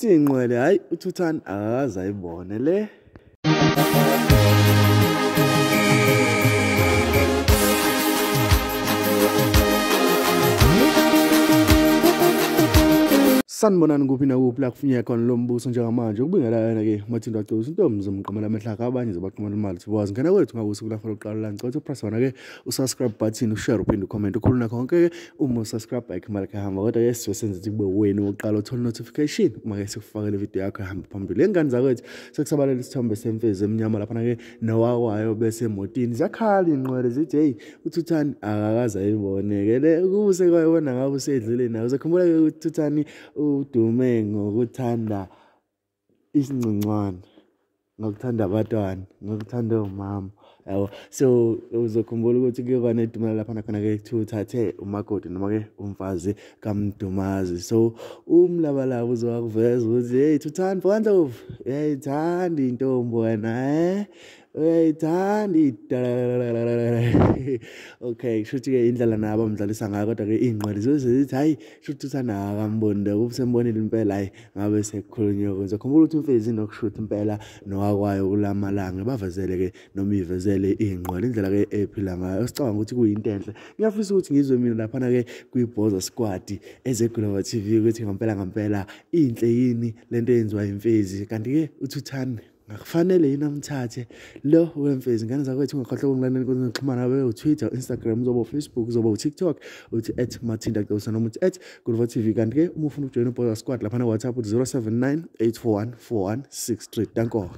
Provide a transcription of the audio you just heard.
Iy'nqwele hhayi uThuthani akakaze ayibone le. Sanibonani kuphi nakuphi la kufinyeka khona lo mbuso njengamanje ukubingela yena-ke Mathindo Agcobisa intombi zomqamela amehlo akhe abanye zibaqamela imali thiwazi ngena kwethu ngabe usuku lakho lokuqala la ngicela upress wona-ke usubscribe button ushare uphinde ucomment ukhuluna konke-ke uma usubscribe ayikho imali ehamba kodwa-ke sizobe senza ukuthi kube wena wokuqala uthole notification uma-ke sikufakele ividiyo yakho ehamba phambili. Ingane zakwethu sekusabalele isithombe semfezi emnyama laphana-ke nowakwayo bese emotini ziyakhala iy'nqwele zithi hheyi uThuthani akakaze ayibone-ke le ukube kwayibona ngabe usedlule nawe. Uzokhumbula-ke uThuthani udume ngokuthanda isincuncwane, ngokuthanda abatwana, ngokuthanda omama yabo. So uzokhumbula ukuthi kuyoba nedumela laphana khona-ke kuthiwa uthathe umakoti noma-ke umfazi kaMdumazi. So umlabalaba uzowakuveza ukuthi hey Thuthani Mfokandlovu, uyayithanda intombi wena uyayithanda. Okay, kusho ukuthi-ke indlela nabo abamdlalisa ngayo kodwa-ke iy'nqwele zibe zithi hhayi kusho ukuthi uThuthani akamboni lo kube sembonile impela hhayi ngabe sekukhulunywe. Uzokhumbula ukuthi umfezi inokushutha impela nowakwayo kulamalanga bavezele-ke noma ivezele iy'nqwele indlela-ke ephila ngayo sicabanga ukuthi kuyinto enhle. Ngiyafisa ukuthi ngizwe mina laphana-ke kwiBhoza Squad ezeGloba TV ukuthi ngampela ngampela inhle yini lento eyenziwa imfezi, kanti-ke uThuthani ngakufanele yini amthathe lo wemfezi. Ngane zakwethu ungakhohlwa ukungilandela enkundleni zokuxhumana abe uTwitter, Instagram, uzoba uFacebook, uzoba uTikTok uthi @mathinda noma uthi @GlobaTV. Kanti-ke uma ufuna ukujoyina uBhoza Squad laphana WhatsApp uthi 079 841 4163. Danko.